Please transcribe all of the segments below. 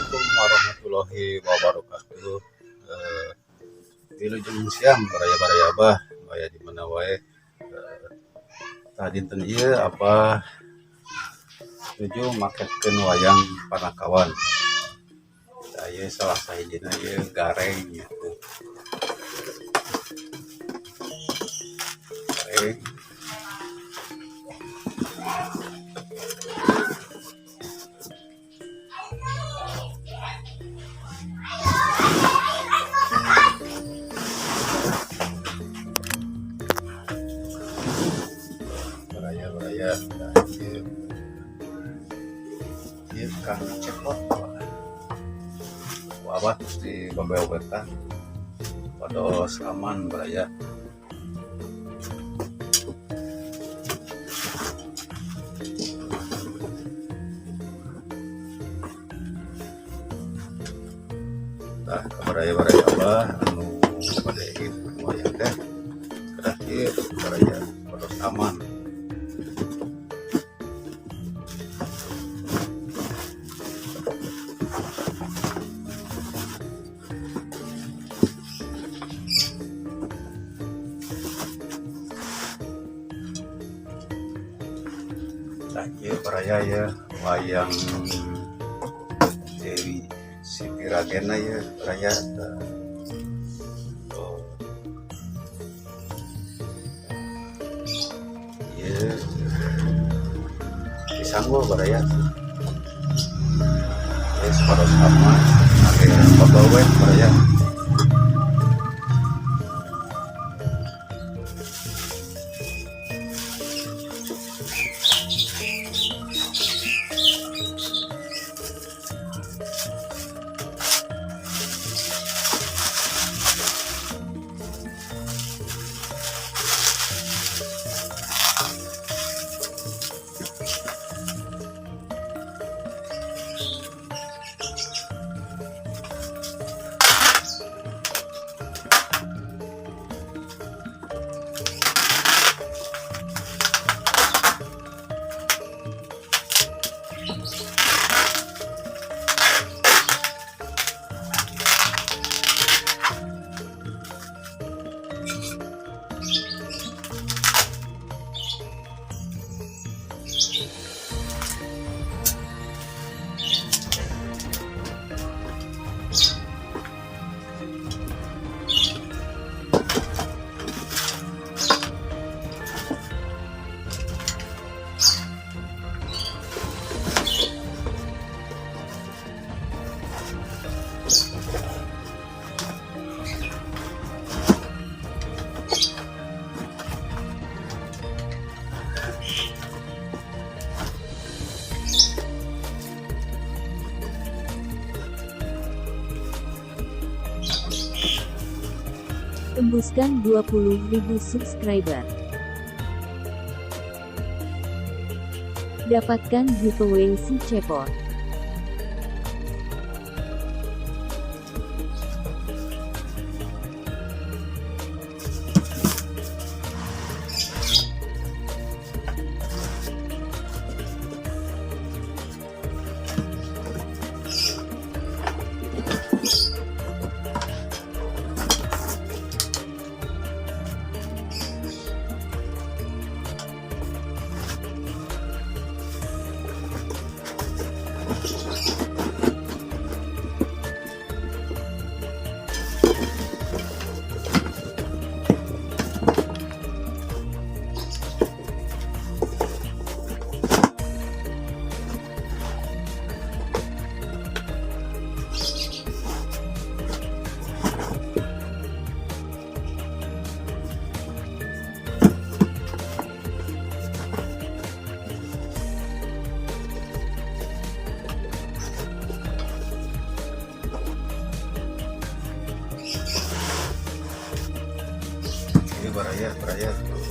Assalamualaikum warahmatullahi wabarakatuh. Wilujeng siang baraya-baraya abah aya di mana wae. Tah, dinten ieu Abah nuju maketkeun wayang panakawan. Tah, ieu salah sahijina, ieu Gareng gitu. Gareng. Baraya-baraya, tah ieu. Ieu Kang Cepot. Ku Abah terus dibebewetan pados aman, baraya. Tah, baraya-baraya Abah anu bade wayang teh kedah ieu, baraya, pados aman. Tah, ieu baraya ya, wayang Dewi Siti Ragena ya, baraya. Tah. Oh. Ieu disanggo, baraya. Ieu supados aman ake pabawet, baraya. Tembuskan 20.000 subscriber. Dapatkan giveaway si Cepot. Ini baraya, baraya tuh.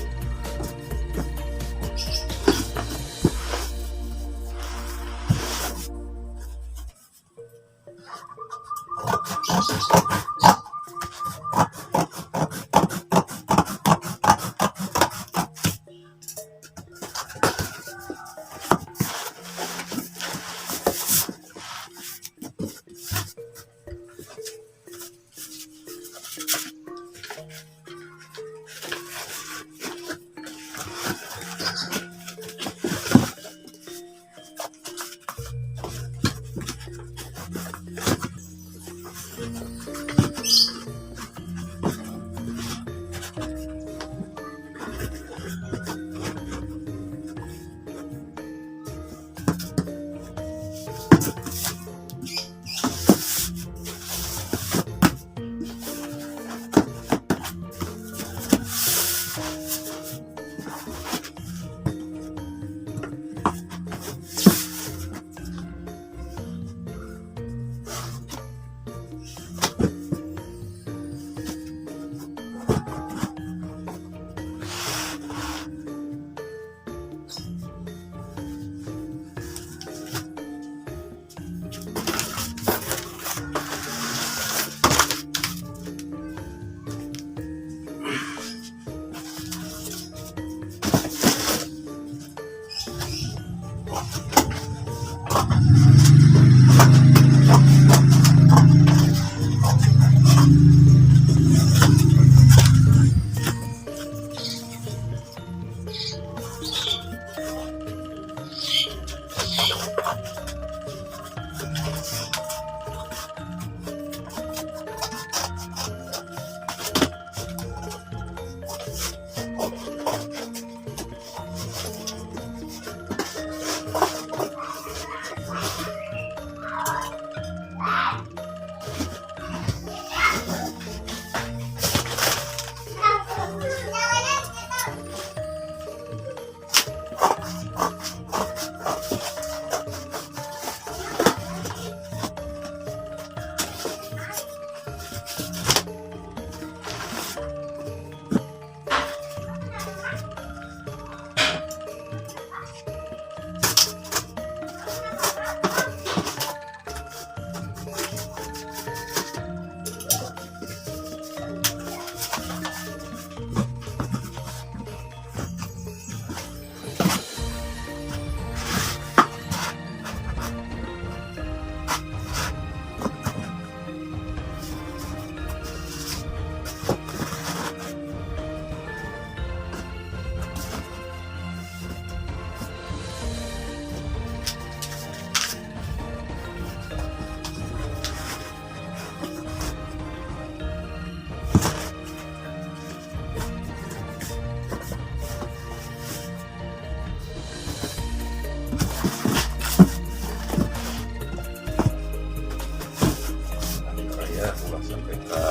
Baraya ulah sampai ke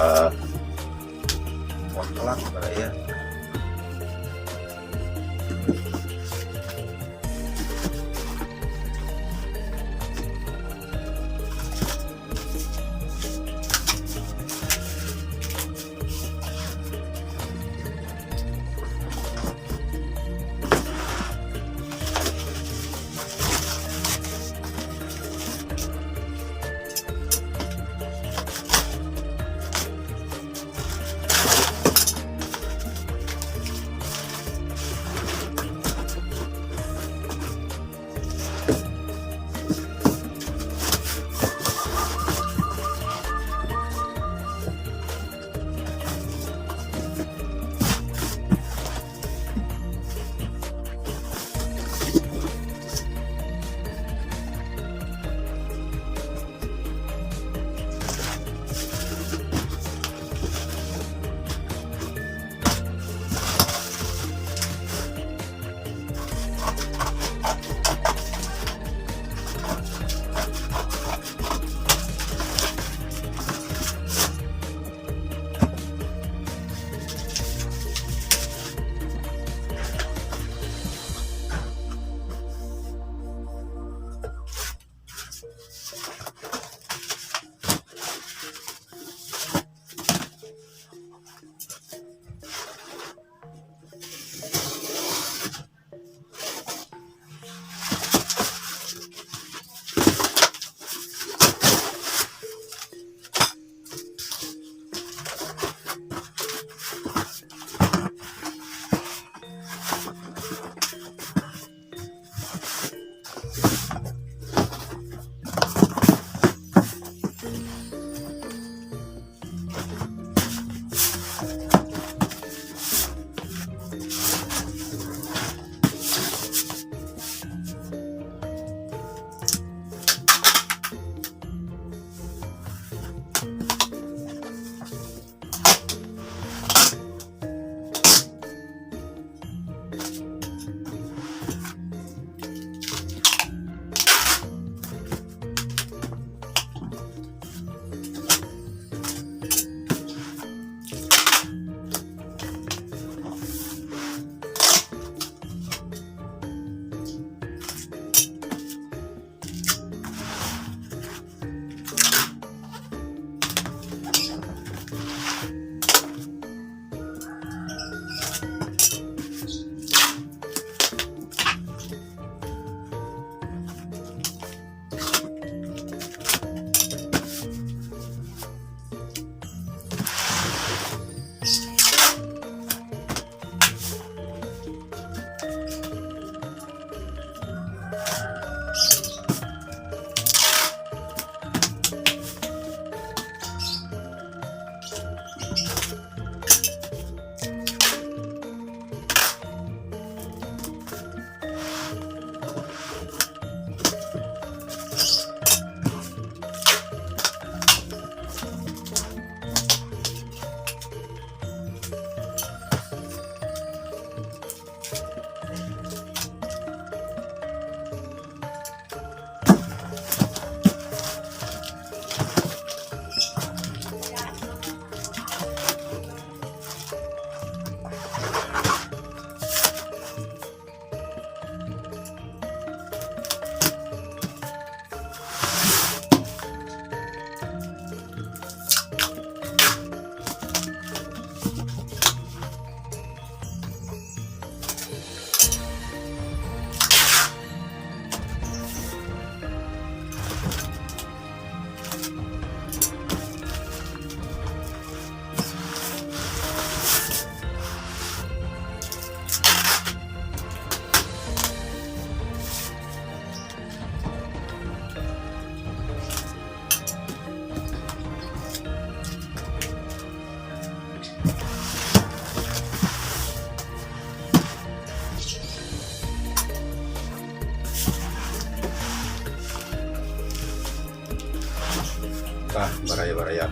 kontrak baraya.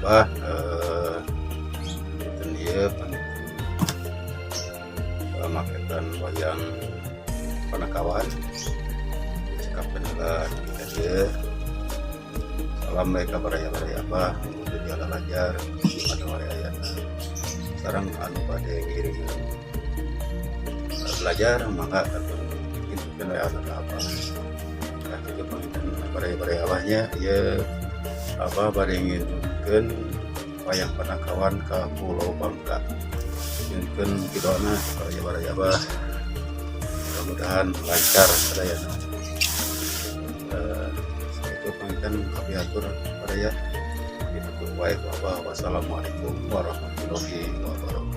Abah dinten ieu maketan wayang Panakawan cekapkeun heula ka dieu. Salam bae ka baraya-baraya Abah nuju balajar di mana wae ayana, sareng anu bade ngiringan belajar, mangga atuh kintukeun we ka Abah. Tah, kitu panginten baraya-baraya Abahnya. Ieu Abah bade ngintunkeun wayang Panakawan ka Pulau Bangka. Nyuhunkeun pidoana baraya-baraya Abah, mudah-mudahan lancar sadayana. Sakitu panginten kapihatur baraya, ditutup wae ku Abah. Wassalamualaikum warahmatullahi wabarakatuh.